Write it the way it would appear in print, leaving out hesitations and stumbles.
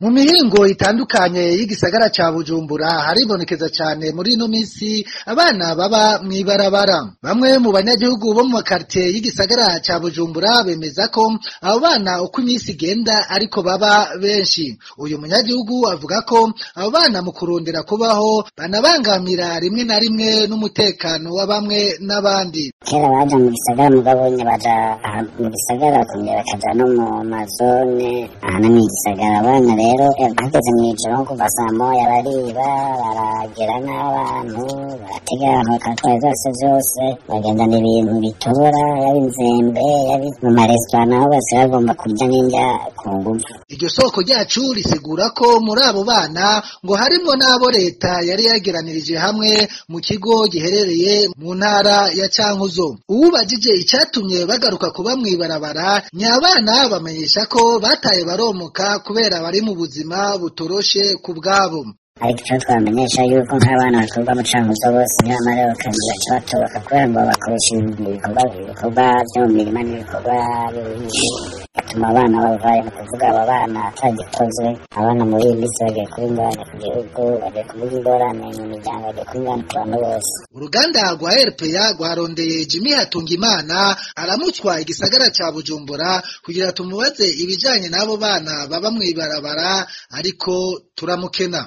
Mu mihingo itandukanye y'igisagara ca Bujumbura haribonekeza cane muri ino misi abana baba mw'ibarabara. Bamwe mu banyagihugu bo mu makartie y'igisagara ca Bujumbura bemeza ko abo bana uko imisi igenda ariko baba benshi. Uyu munyagihugu avuga ko abo bana mu kurondera kubaho banabangamira rimwe na rimwe n'umutekano wa bamwe n'abandi. Kera baja mu gisagara, mugabo nyene baja mu gisagara bakongera bakaja no mu mazone aha ni igisagara. Abana rero hageze mw'ijoro nko kuva saa moya bariba, baragera n'abantu baratega abantu bakatwara vyose vyose, bagendana ibintu bitobora, yaba inzembe, yaba mu maresitora naho bose bagomba kurya n'indya ku nguvu. Iryo soko ryacu risigura ko muri abo bana ngo harimwo n'abo leta yari yageranirije hamwe mu kigo giherereye mu ntara ya Cankuzo. Uwubajije icatumye bagaruka kuba mw'ibarabara, nyabana bamenyesha ko bataye baromoka kubera bari mu buzima butoroshe ku bwabo. Ariko ico twamenyesha yuko nk'abana bakorwa mu Cankuzo bose ntibamara kabiri baca batoroka kubera ngo bakoresha ibikorwa vyo mu mirima n'ibikorwa vy'ubuhinzi, bituma abana bavayo. Ni ukuvuga aba bana atagikozwe, abana muri iyi minsi bagiye kuba ingorane ku gihugu, bagiye kuba ingorane mu miryango, bagiye kuba ingorane ku bantu bose. Uruganda rwa RPA rwarondeye Jimmy Hatungimana aramutswa igisagara ca Bujumbura kugira tumubaze ibijanye n'abo bana baba mw'ibarabara, ariko turamukena.